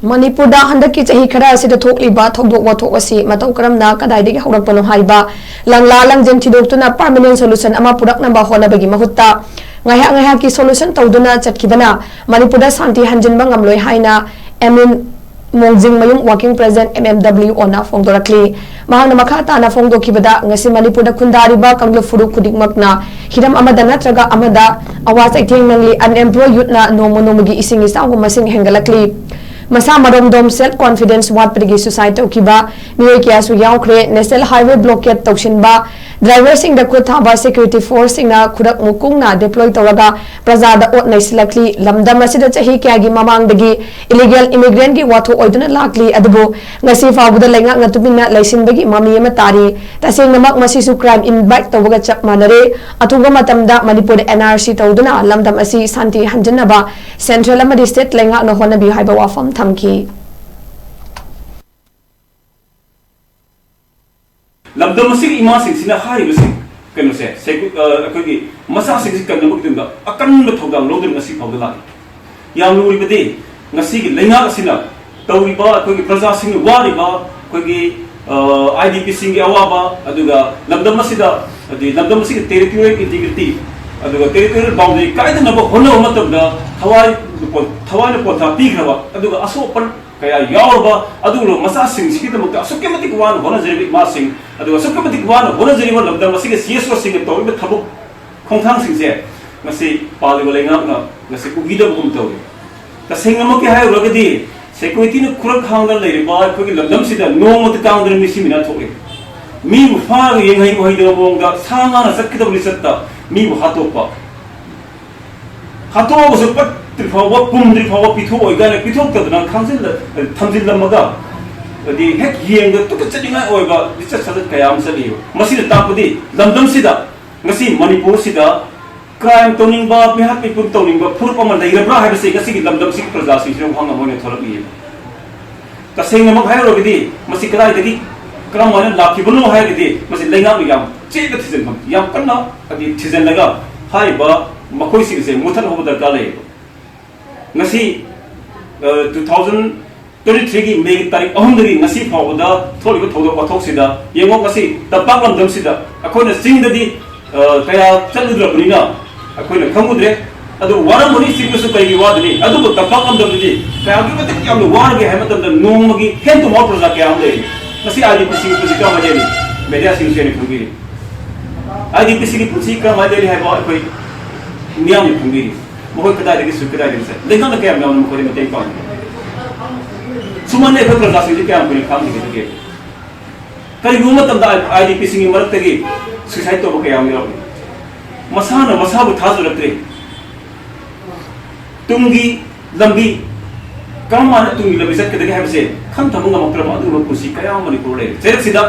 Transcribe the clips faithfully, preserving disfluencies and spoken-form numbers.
ꯃꯅꯤꯄꯨꯔꯗ ꯍꯟꯗꯛꯀꯤ ꯆꯍꯤ ꯈꯔ ꯑꯁꯤꯗ ꯊꯣꯛꯂꯤꯕ ꯊꯧꯗꯣꯛ ꯋꯥꯊꯣꯛ ꯑꯁꯤ ꯃꯇꯧ ꯀꯔꯝꯅ ꯀꯗꯥꯏꯗꯒꯤ ꯍꯧꯔꯛꯄꯅꯣ ꯍꯥꯏꯕ ꯂꯪꯂꯥ ꯂꯪꯖꯦꯟ ꯊꯤꯗꯣꯛꯇꯨꯅ permanent solution ꯑꯃ ꯄꯨꯔꯛꯅꯕ ꯍꯣꯠꯅꯕꯒꯤ ꯃꯍꯨꯠꯇ, ꯉꯥꯏꯍꯥꯛ ꯉꯥꯏꯍꯥꯛꯀꯤ solution ꯇꯧꯗꯨꯅ ꯆꯠꯈꯤꯕꯅ ꯃꯅꯤꯄꯨꯔꯗ ꯁꯥꯟꯇꯤ ꯍꯟꯖꯤꯟꯕ ꯉꯝꯂꯣꯏ ꯍꯥꯏꯅ M N Mongjingmayum working president, M M W ꯑꯣꯅ ꯐꯣꯡꯗꯣꯔꯛꯂꯤ꯫ ꯃꯍꯥꯛꯅ ꯃꯈꯥ ꯇꯥꯅ ꯐꯣꯡꯗꯣꯛꯈꯤꯕꯗ, ꯉꯁꯤ ꯃꯅꯤꯄꯨꯔꯗ ꯈꯨꯟꯗꯥꯔꯤꯕ ꯀꯥꯡꯂꯨꯞ ꯐꯨꯔꯨꯞ ꯈꯨꯗꯤꯡꯃꯛꯅ ꯍꯤꯔꯝ ꯑꯃꯗ ꯅꯠꯇ꯭ꯔꯒ ꯑꯃꯗ ꯑꯋꯥ ꯆꯩꯊꯦꯡ ꯅꯪꯂꯤ꯫ Unemployed youth ꯅ ꯅꯣꯡꯃ ꯅꯣꯡꯃꯒꯤ ꯏꯁꯤꯡ ꯏꯆꯥꯎꯒꯤ ꯃꯁꯤꯡ ꯍꯦꯟꯒꯠꯂꯛꯂꯤ꯫ ꯃꯁꯥ ꯃꯔꯣꯝꯗꯣꯝ, self confidence ꯋꯥꯠꯄꯗꯒꯤ suicide ꯇꯧꯈꯤꯕ ꯃꯤꯑꯣꯏ ꯀꯌꯥꯁꯨ ꯌꯥꯎꯈ꯭ꯔꯦ꯫ National highway blockade ꯇꯧꯁꯤꯟꯕ, driver ꯁꯤꯡꯗ ꯈꯨꯠ ꯊꯥꯕ, security force ꯁꯤꯡꯅ ꯈꯨꯗꯛ ꯃꯨꯛ ꯀꯨꯡꯅ deploy ꯇꯧꯔꯒ ꯄ꯭ꯔꯖꯥꯗ ꯑꯣꯠ ꯅꯩꯁꯤꯜꯂꯛꯂꯤ꯫ ꯂꯝꯗꯝ ꯑꯁꯤꯗ ꯆꯍꯤ ꯀꯌꯥꯒꯤ ꯃꯃꯥꯡꯗꯒꯤ illegal immigrant ꯀꯤ ꯋꯥꯊꯣꯛ ꯑꯣꯏꯗꯨꯅ ꯂꯥꯛꯂꯤ, ꯑꯗꯨꯕꯨ ꯉꯁꯤ ꯐꯥꯎꯕꯗ ꯂꯩꯉꯥꯛꯅ ꯇꯨꯃꯤꯟꯅ ꯂꯩꯁꯤꯟꯕꯒꯤ ꯃꯃꯤ ꯑꯃ ꯇꯥꯔꯤ꯫ ꯇꯁꯦꯡꯅꯃꯛ, ꯃꯁꯤꯁꯨ crime invite ꯇꯧꯕꯒ ꯆꯞ ꯃꯥꯟꯅꯔꯦ꯫ ꯑꯊꯨꯕ ꯃꯇꯝꯗ ꯃꯅꯤꯄꯨꯔꯗ N R C ꯇꯧꯗꯨꯅ ꯂꯝꯗꯝ ꯑꯁꯤ ꯁꯥꯟꯇꯤ ꯍꯟꯖꯤꯟꯅꯕ central ꯑꯃꯗꯤ state ꯂꯩꯉꯥꯛꯅ ꯍꯣꯠꯅꯕꯤꯌꯨ ꯍꯥꯏꯕ ꯋꯥꯐꯝ ꯊꯝꯈꯤ꯫ ꯂꯝꯗꯝ ꯑꯁꯤꯒꯤ ꯏꯃꯥꯁꯤꯡꯁꯤꯅ ꯍꯥꯏꯔꯤꯕꯁꯤ, ꯀꯩꯅꯣꯁꯦ, ꯁꯦꯀꯨ-, ꯑ, ꯑꯩꯈꯣꯏꯒꯤ ꯃꯆꯥꯁꯤꯡꯁꯤ ꯀꯟꯅꯕꯒꯤꯗꯃꯛꯇ ꯑꯀꯟꯕ ꯊꯧꯗꯥꯡ ꯂꯧꯗꯨꯅ ꯉꯁꯤ ꯐꯥꯎꯗ ꯂꯥꯛꯂꯤ꯫ ꯌꯥꯝ ꯂꯨꯔꯤꯕꯗꯤ, ꯉꯁꯤꯒꯤ ꯂꯩꯉꯥꯛ ꯑꯁꯤꯅ ꯇꯧꯔꯤꯕ, ꯑꯩꯈꯣꯏꯒꯤ ꯄ꯭ꯔꯖꯥꯁꯤꯡꯅ ꯋꯥꯔꯤꯕ, ꯑꯩꯈꯣꯏꯒꯤ, ꯑ, IDP ꯁꯤꯡꯒꯤ ꯑꯋꯥꯕ, ꯑꯗꯨꯒ ꯂꯝꯗꯝ ꯑꯁꯤꯗ, ꯍꯥꯏꯗꯤ ꯂꯝꯗꯝ ꯑꯁꯤꯒꯤ territorial integrity, ꯑꯗꯨꯒ territorial boundary ꯀꯥꯏꯗꯅꯕ ꯍꯣꯠꯅꯕ ꯃꯇꯝꯗ ꯊꯋꯥꯏ, ꯊꯋꯥꯏꯅ ꯄꯣꯟꯊꯥ ꯄꯤꯈ꯭ꯔꯕ, ꯑꯗꯨꯒ ꯑꯁꯣꯛ ꯑꯄꯟ ꯀꯌꯥ ꯌꯥꯎꯔꯕ, ꯑꯗꯨꯒꯨꯝꯂꯕ ꯃꯆꯥꯁꯤꯡꯁꯤꯒꯤꯗꯃꯛꯇ ꯑꯁꯨꯛꯀꯤ ꯃꯇꯤꯛ ꯋꯥꯅ ꯍꯣꯠꯅꯖꯔꯤꯕ ꯏꯃꯥꯁꯤꯡ, ꯑꯗꯨꯒ ꯑꯁꯨꯛꯀꯤ ꯃꯇꯤꯛ ꯋꯥꯅ ꯍꯣꯠꯅꯖꯔꯤꯕ ꯂꯝꯗꯝ ꯑꯁꯤꯒꯤ C S O ꯁꯤꯡꯅ ꯇꯧꯔꯤꯕ ꯊꯕꯛ ꯈꯣꯡꯊꯥꯡꯁꯤꯡꯁꯦ ꯉꯁꯤ ꯄꯥꯜꯂꯤꯕ ꯂꯩꯉꯥꯛꯅ ꯉꯁꯤ ꯎꯕꯤꯗꯕꯒꯨꯝ ꯇꯧꯔꯤ꯫ ꯇꯁꯦꯡꯅꯃꯛꯀꯤ ꯍꯥꯏꯔꯨꯔꯒꯗꯤ, security ꯅ ꯈꯨꯔꯛ ꯍꯥꯡꯗꯅ ꯂꯩꯔꯤꯕ ꯑꯩꯈꯣꯏꯒꯤ ꯂꯝꯗꯝꯁꯤꯗ ꯅꯣꯡꯃꯇ ꯀꯥꯡꯗꯅ ꯃꯤꯁꯤ ꯃꯤꯅꯥ ꯊꯣꯛꯂꯤ꯫ ꯃꯤꯕꯨ ꯐꯥꯔꯒ ꯌꯦꯡꯍꯩ ꯎꯍꯩꯗꯕ ꯃꯑꯣꯡꯗ ꯁꯥ ꯉꯥꯅ ꯆꯠꯀꯗꯕ ꯂꯤꯆꯠꯇ ꯃꯤꯕꯨ ꯍꯥꯠꯇꯣꯛꯄ, ꯍꯥꯠꯇꯣꯛꯑꯒꯁꯨ ꯄꯠꯇ꯭ꯔꯤ ꯐꯥꯎꯕ, ꯄꯨꯝꯗ꯭ꯔꯤ ꯐꯥꯎꯕ ꯄꯤꯊꯣꯛꯑꯣꯏ ꯀꯥꯏꯅ ꯄꯤꯊꯣꯛꯇꯗꯅ ꯈꯥꯡꯖꯤꯜꯂ-, ꯊꯝꯖꯤꯜꯂꯝꯃꯒ, ꯍꯥꯏꯗꯤ ꯍꯦꯛ ꯌꯦꯡꯕꯗ ꯇꯨꯀꯠꯆꯅꯤꯡꯉꯥꯏ ꯑꯣꯏꯕ ꯂꯤꯆꯠ ꯁꯥꯖꯠ ꯀꯌꯥ ꯑꯃ ꯆꯠꯂꯤꯕ꯫ ꯃꯁꯤꯅ ꯇꯥꯛꯄꯗꯤ ꯂꯝꯗꯝꯁꯤꯗ ꯉꯁꯤ ꯃꯅꯤꯄꯨꯔꯁꯤꯗ crime ꯇꯧꯅꯤꯡꯕ, ꯃꯤꯍꯥꯠ ꯃꯤꯄꯨꯟ ꯇꯧꯅꯤꯡꯕ ꯐꯨꯔꯨꯞ ꯑꯃ ꯂꯩꯔꯕ꯭ꯔꯥ ꯍꯥꯏꯕꯁꯤ ꯉꯁꯤꯒꯤ ꯂꯝꯗꯝꯁꯤꯒꯤ ꯄ꯭ꯔꯖꯥꯁꯤꯡꯁꯤꯅ ꯋꯥꯍꯪ ꯑꯃ ꯑꯣꯏꯅ ꯊꯣꯛꯂꯛꯂꯤꯕ꯫ ꯇꯁꯦꯡꯅꯃꯛ ꯍꯥꯏꯔꯨꯔꯒꯗꯤ ꯃꯁꯤ ꯀꯗꯥꯏꯗꯒꯤ, ꯀꯔꯝꯍꯥꯏꯅ ꯂꯥꯛꯈꯤꯕꯅꯣ ꯍꯥꯏꯔꯒꯗꯤ, ꯃꯁꯤ ꯂꯩꯉꯥꯛꯅ ꯌꯥꯝ ꯆꯦꯠꯅ ꯊꯤꯖꯤꯟꯐꯝ, ꯌꯥꯝ ꯀꯟꯅ, ꯍꯥꯏꯗꯤ, ꯊꯤꯖꯤꯜꯂꯒ ꯍꯥꯏꯔꯤꯕ ꯃꯈꯣꯏꯁꯤꯡꯁꯦ ꯃꯨꯊꯠꯍꯧꯕ ꯗꯔꯀꯥꯔ ꯂꯩꯌꯦꯕ꯫ ꯉꯁꯤ, ꯑ, two thousand ꯇ꯭ꯋꯦꯟꯇꯤ ꯊ꯭ꯔꯤꯒꯤ ꯃꯦꯒꯤ ꯇꯥꯔꯤꯛ ꯑꯍꯨꯝꯗꯒꯤ ꯉꯁꯤ ꯐꯥꯎꯕꯗ ꯊꯣꯛꯂꯤꯕ ꯊꯧꯗꯣꯛ ꯋꯥꯊꯣꯛꯁꯤꯗ ꯌꯦꯡꯉꯣ, ꯉꯁꯤ ꯇꯝꯄꯥꯛ ꯂꯝꯗꯝꯁꯤꯗ ꯑꯩꯈꯣꯏꯅ ꯆꯤꯡꯗꯗꯤ, ꯑ, ꯀꯌꯥ ꯆꯠꯂꯨꯗ꯭ꯔꯕꯅꯤꯅ ꯑꯩꯈꯣꯏꯅ ꯈꯪꯉꯨꯗ꯭ꯔꯦ꯫ ꯑꯗꯨ ꯋꯥꯔꯝꯒꯅꯤ, ꯆꯤꯡꯗꯁꯨ ꯀꯩꯒꯤ ꯋꯥꯗꯅꯤ? ꯑꯗꯨꯕꯨ ꯇꯝꯄꯥꯛ ꯂꯝꯗꯝꯗꯗꯤ ꯀꯌꯥꯒꯤ ꯃꯇꯤꯛ ꯌꯥꯝꯅ ꯋꯥꯔꯒꯦ ꯍꯥꯏꯕ ꯃꯇꯝꯗ ꯅꯣꯡꯃꯒꯤ hand to mouth ꯄ꯭ꯔꯖꯥ ꯀꯌꯥ ꯑꯃ ꯂꯩꯔꯤ꯫ ꯉꯁꯤ IDPꯁꯤꯡ ꯄꯨꯟꯁꯤ ꯀꯔꯝꯍꯥꯏꯅ ꯂꯦꯜꯂꯤ? ꯃꯦꯗꯤꯌꯥꯁꯤꯡꯁꯨ ꯍꯦꯟꯅ ꯈꯪꯕꯤꯔꯤ꯫ IDPꯁꯤꯡꯒꯤ ꯄꯨꯟꯁꯤ ꯀꯔꯝꯍꯥꯏꯅ ꯂꯦꯜꯂꯤ ꯍꯥꯏꯕ ꯑꯩꯈꯣꯏ ꯃꯤꯌꯥꯝꯅ ꯈꯪꯕꯤꯔꯤ꯫ ꯃꯈꯣꯏ ꯀꯗꯥꯏꯗꯒꯤ ꯁꯨ ꯀꯗꯥꯏꯗꯒꯤ ꯆꯠ? ꯂꯩꯉꯥꯛꯅ ꯀꯌꯥꯝ ꯌꯥꯝꯅ ꯃꯈꯣꯏꯗ ꯃꯇꯦꯡ ꯄꯥꯡꯏ? ꯁꯨꯃꯥꯏꯅ ꯑꯩꯈꯣꯏ ꯄ꯭ꯔꯖꯥꯁꯤꯡꯁꯤ ꯀꯌꯥꯝ ꯀꯨꯏꯅ ꯈꯥꯡꯈꯤꯒꯗꯒꯦ? ꯀꯔꯤꯒꯨꯝꯕ ꯃꯇꯝꯗ IDPꯁꯤꯡꯒꯤ ꯃꯔꯛꯇꯒꯤ suicide ꯇꯧꯕ ꯀꯌꯥ ꯑꯃ ꯌꯥꯎꯔꯤ꯫ ꯃꯁꯥꯅ ꯃꯁꯥꯕꯨ ꯊꯥꯖꯔꯛꯇ꯭ꯔꯦ꯫ ꯇꯨꯡꯒꯤ ꯂꯝꯕꯤ, ꯀꯔꯝ ꯍꯥꯏꯅ ꯇꯨꯡꯒꯤ ꯂꯝꯕꯤ ꯆꯠꯀꯗꯒꯦ ꯍꯥꯏꯕꯁꯦ ꯈꯟꯊꯕ ꯉꯝꯃꯛꯇ꯭ꯔꯕ ꯑꯗꯨꯒꯨꯝꯕ ꯄꯨꯟꯁꯤ ꯀꯌꯥ ꯑꯃ ꯃꯅꯤꯄꯨꯔ ꯂꯩꯔꯤ꯫ ꯆꯩꯔꯛꯁꯤꯗ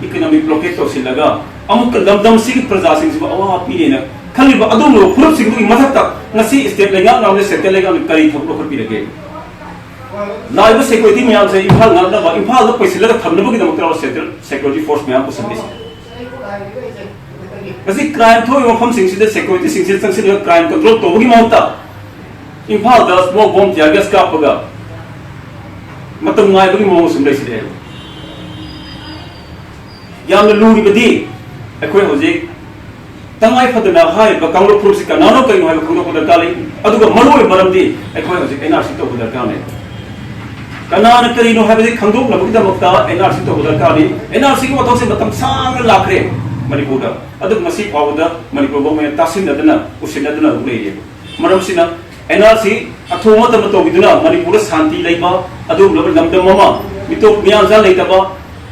economic blockade ꯇꯧꯁꯤꯜꯂꯒ ꯑꯃꯨꯛꯀ ꯂꯝꯗꯝꯁꯤꯒꯤ ꯄ꯭ꯔꯖꯥꯁꯤꯡꯁꯤꯕꯨ ꯑꯋꯥꯕ ꯄꯤꯔꯦꯅ ꯈꯜꯂꯤꯕ ꯑꯗꯨꯒꯨꯝꯂꯕ ꯐꯨꯔꯨꯞꯁꯤꯡꯗꯨꯒꯤ ꯃꯊꯛꯇ ꯉꯁꯤ state ꯂꯩꯉꯥꯛꯅ ꯑꯃꯗꯤ central ꯂꯩꯉꯥꯛꯅ ꯀꯔꯤ ꯊꯕꯛ ꯂꯧꯈꯠꯄꯤꯔꯒꯦ? ꯂꯥꯛꯏꯕ security ꯃꯌꯥꯝꯁꯦ ꯏꯝꯐꯥꯜ ꯉꯥꯛꯅꯕ, ꯏꯝꯐꯥꯜꯗ ꯄꯩꯁꯤꯜꯂꯒ ꯊꯝꯅꯕꯒꯤꯗꯃꯛꯇ central security force ꯃꯌꯥꯝ ꯄꯨꯁꯤꯜꯂꯤꯁꯦ꯫ ꯉꯁꯤ crime ꯊꯣꯛꯏꯕ ꯃꯐꯝꯁꯤꯡꯁꯤꯗ securityꯁꯤꯡꯁꯦ ꯆꯪꯁꯤꯜꯂꯒ crime control ꯇꯧꯕꯒꯤ ꯃꯍꯨꯠꯇ ꯏꯝꯐꯥꯜꯗ smoke bomb, tear gas ꯀꯥꯞꯄꯒ ꯃꯇꯝ ꯉꯥꯏꯕꯒꯤ ꯃꯑꯣꯡ ꯁꯨꯝ ꯂꯩꯁꯤꯜꯂꯛꯑꯦ꯫ ꯌꯥꯝꯅ ꯂꯨꯔꯤꯕꯗꯤ ꯑꯩꯈꯣꯏ ꯍꯧꯖꯤꯛ ꯇꯉꯥꯏ ꯐꯗꯅ ꯍꯥꯏꯔꯤꯕ ꯀꯥꯡꯂꯨꯞ ꯐꯨꯔꯨꯞꯁꯤ ꯀꯅꯥꯅꯣ ꯀꯩꯅꯣ ꯍꯥꯏꯕ ꯈꯪꯗꯣꯛꯄ ꯗꯔꯀꯥꯔ ꯂꯩ꯫ ꯑꯗꯨꯒ ꯃꯔꯨꯑꯣꯏꯕ ꯃꯔꯝꯗꯤ ꯑꯩꯈꯣꯏ ꯍꯧꯖꯤꯛ NRC ꯇꯧꯕ ꯗꯔꯀꯥꯔ ꯂꯩ꯫ ꯀꯅꯥꯅ ꯀꯔꯤꯅꯣ ꯍꯥꯏꯕꯁꯤ ꯈꯪꯗꯣꯛꯅꯕꯒꯤꯗꯃꯛꯇ NRC ꯇꯧꯕ ꯗꯔꯀꯥꯔꯅꯤ꯫ NRCꯒꯤ ꯋꯥꯊꯣꯛꯁꯤ ꯃꯇꯝ ꯁꯥꯡꯅ ꯂꯥꯛꯈ꯭ꯔꯦ ꯃꯅꯤꯄꯨꯔꯗ, ꯑꯗꯨꯕꯨ ꯉꯁꯤ ꯐꯥꯎꯕꯗ ꯃꯅꯤꯄꯨꯔ ꯒꯣꯔꯃꯦꯟꯅ ꯇꯥꯁꯤꯟꯅꯗꯅ ꯎꯁꯤꯟꯅꯗꯅ ꯑꯗꯨꯝ ꯂꯩꯔꯤ꯫ ꯃꯔꯝꯁꯤꯅ NRC ꯑꯊꯨꯕ ꯃꯇꯝꯗ ꯇꯧꯕꯤꯗꯨꯅ ꯃꯅꯤꯄꯨꯔꯗ ꯁꯥꯟꯇꯤ ꯂꯩꯕ ꯑꯗꯨꯒꯨꯝꯂꯕ ꯂꯝꯗꯝ ꯑꯃ, ꯃꯤꯇꯣꯞ ꯃꯤꯌꯥꯟꯖꯥ ꯂꯩꯇꯕ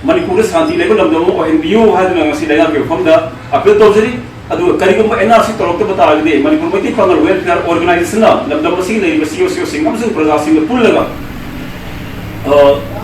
ꯃꯅꯤꯄꯨꯔꯗ ꯁꯥꯟꯇꯤ ꯂꯩꯕ ꯂꯝꯗꯝ ꯑꯃ ꯑꯣꯏꯍꯟꯕꯤꯌꯨ ꯍꯥꯏꯗꯨꯅ ꯉꯁꯤ ꯂꯩꯉꯥꯛꯀꯤ ꯃꯐꯝꯗ appeal ꯇꯧꯖꯔꯤ꯫ ꯑꯗꯨꯒ ꯀꯔꯤꯒꯨꯝꯕ NRC ꯇꯧꯔꯛꯇꯕ ꯇꯥꯔꯒꯗꯤ ꯃꯅꯤꯄꯨꯔ ꯃꯩꯇꯩ ꯄꯥꯉꯜ welfare organizationꯅ ꯂꯝꯗꯝ ꯑꯁꯤꯒꯤ ꯂꯩꯔꯤꯕ CO COꯁꯤꯡ ꯑꯃꯁꯨꯡ ꯄ꯭ꯔꯖꯥꯁꯤꯡꯒ ꯄꯨꯜꯂꯒ, ꯑ,